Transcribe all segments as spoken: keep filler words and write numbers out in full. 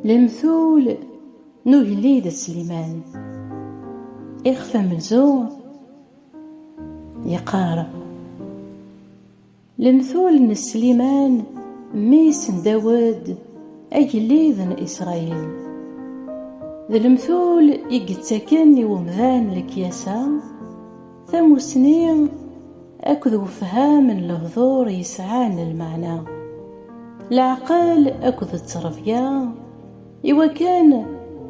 Lemtul n ugellid Sliman. Ixef amenzu yeqqar: Lemtul n Sliman, mmi-s n Dawed, agellid n Isṛayil. D lemtul i yettaken i wemdan lekyasa, tamusni akked wefham n lehdur yesɛan lmeɛna, leɛqel akked ttrebga, iwakken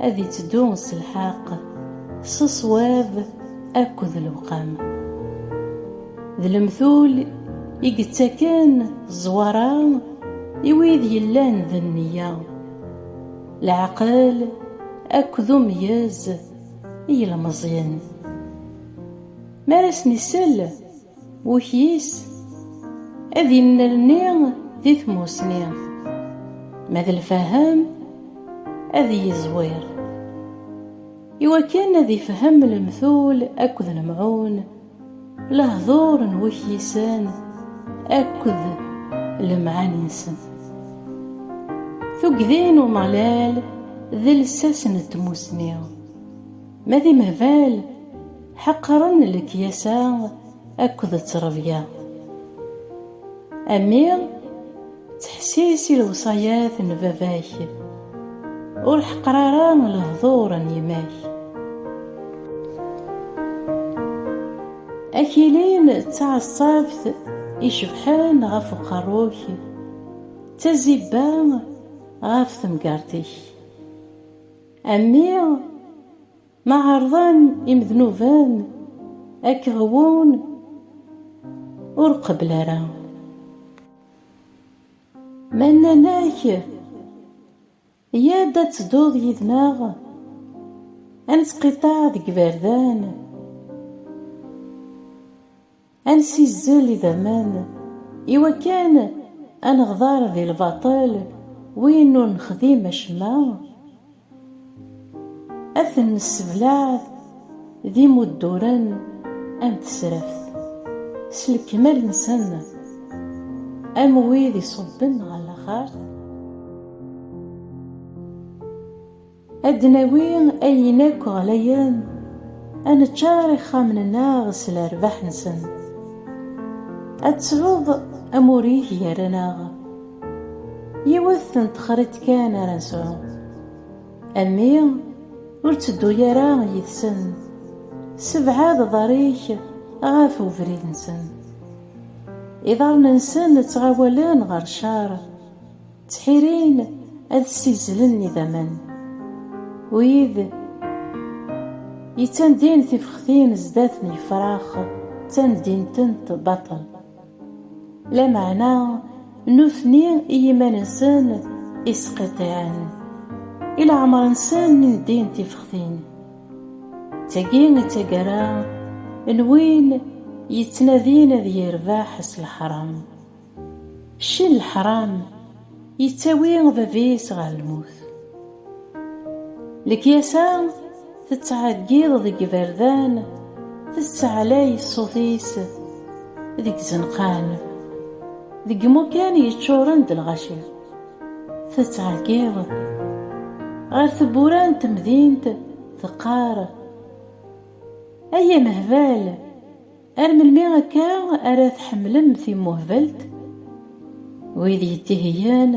ad itteddu s lḥeqq, s ṣṣwab akked lewqam. D lemtul i yettaken ẓẓwara i wid yellan d nniya, leɛqel akked umeyyez i yilmeẓyen. Mi ara sen-isel wukyis, ad yennerni di tmusni, ma d lfahem ad yeẓwir, iwakken ad ifhem lemtul akked lemɛun, lehdur n wukyisen akked lemɛani-nsen. Tugdi n Umeɣlal d lsas n tmusni, ma d imehbal ḥeqren lekyasa akked ttrebga. A mmi, ttḥessis i lewṣayat n baba-k, ur ḥeqqer ara lehdur n yemma-k. Akilin d taɛeṣṣabt icebḥen ɣef uqerru-k, d tazibba ɣef temgerṭ-ik. A mmi, ma ɛerḍen imednuben ad k-ɣwun, ur qebbel ara. Ma nnan-ak: "Yya-d ad tedduḍ yid-neɣ, ad nesqiṭṭeɛ deg iberdan, ad nessizzel idammen, iwakken ad neɣder di lbaṭel win ur nexdim acemma, ad ten-nessebleɛ d imudduren am tesraft, s lekmal-nsen, am wid iṣubben ɣer laxert." Ad d-nawi ayen akk ɣlayen, ad neččar ixxamen-nneɣ s lerbaḥ-nsen. Ad tesɛuḍ amur-ik gar-aneɣ, yiwet n texriṭ kan ara nesɛu. A mmi, ur tteddu ara yid-sen, sebɛed aḍar-ik ɣef ubrid-nsen. Iḍarren-nsen ttɣawalen ɣer ccer, ttḥirin ad ssizzlen idammen. Wid yettandin tifextin zdat n yefrax, ttandin-tent baṭel. Lameɛna nutni i yiman-nsen i sqiṭiɛen, i leɛmer-nsen i ndin tifextin. D tagi i d taggara n win yettnadin ad yerbeḥ s leḥram. Cci n leḥram yettawi bab-is ɣer lmut. Lekyasa tettɛeggiḍ deg iberdan, tesseɛlay ṣṣut-is deg izenqan, deg imukan yeččuren d lɣaci. Tettɛeggiḍ ɣer tewwura n temdint, teqqar: "Ay amehbal, ar melmi akka ara tḥemmlem timuhbelt?" Wid yettihiyen: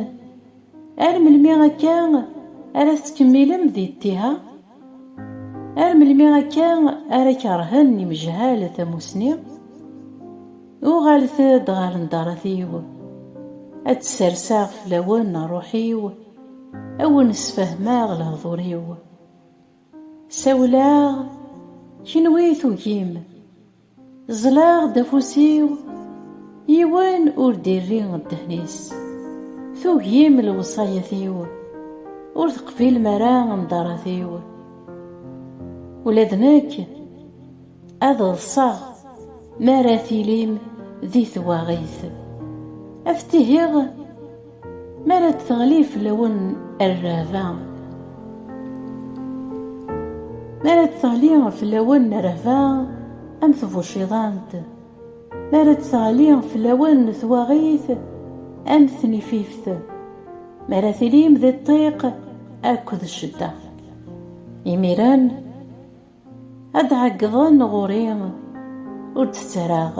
"Ar melmi akka ara tettkemmilem di ttiha? Ar melmi akka ara kerhen imejhal tamusni? Uɣalet-d ɣer ndarat-iw, ad d-sserseɣ fell-awen ṛṛuḥ-iw, ad wen-sfehmeɣ lehdur-iw." Sawleɣ, kenwi tugim. Ẓẓleɣ-d afus-iw, yiwen ur d-irri ddehn-is. Tugim lewṣayat-iw, ur teqbilem ara ndarat-iw. Ula d nekk ad ḍseɣ mi ara tilim di twaɣit. Ad ftihiɣ mi ara d-teɣli fell-awen rrehba. Mi ara d-teɣli fell-awen rrehba am tbuciḍant, mi ara d-teɣli fell-awen twaɣit am tnifift, mi ara tilim di ṭṭiq akked ccedda. Imiren, ad d-ɛeggḍen ɣur-i, ur d-ttarraɣ.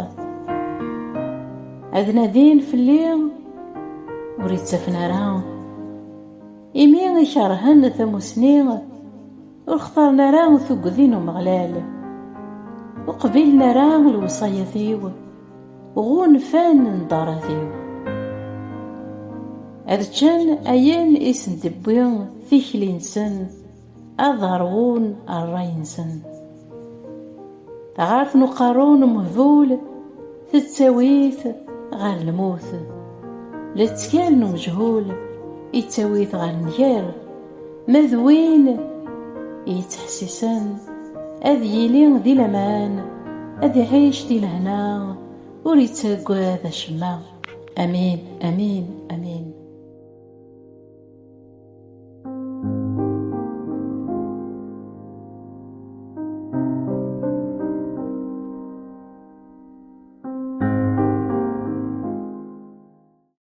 Ad nadin fell-i, ur i-ttafen ara. Imi i kerhen tamusni, ur xtaren ara tuggdi n Umeɣlal. Ur qbilen ara lewṣayat-iw, ɣunfan ddart-iw. Ad ččen ayen i sen-d-tewwi tikli-nsen, ad ṛwun ṛṛay-nsen. Taɣart n uqerru n umehbul tettawi-t ɣer lmut. Lettkal n umejhul ittawi-t ɣer nnger. Ma d win yettḥessisen, ad yili di laman, ad iɛic di lehna, ur yettaggad acemma. Amin, amin, amin.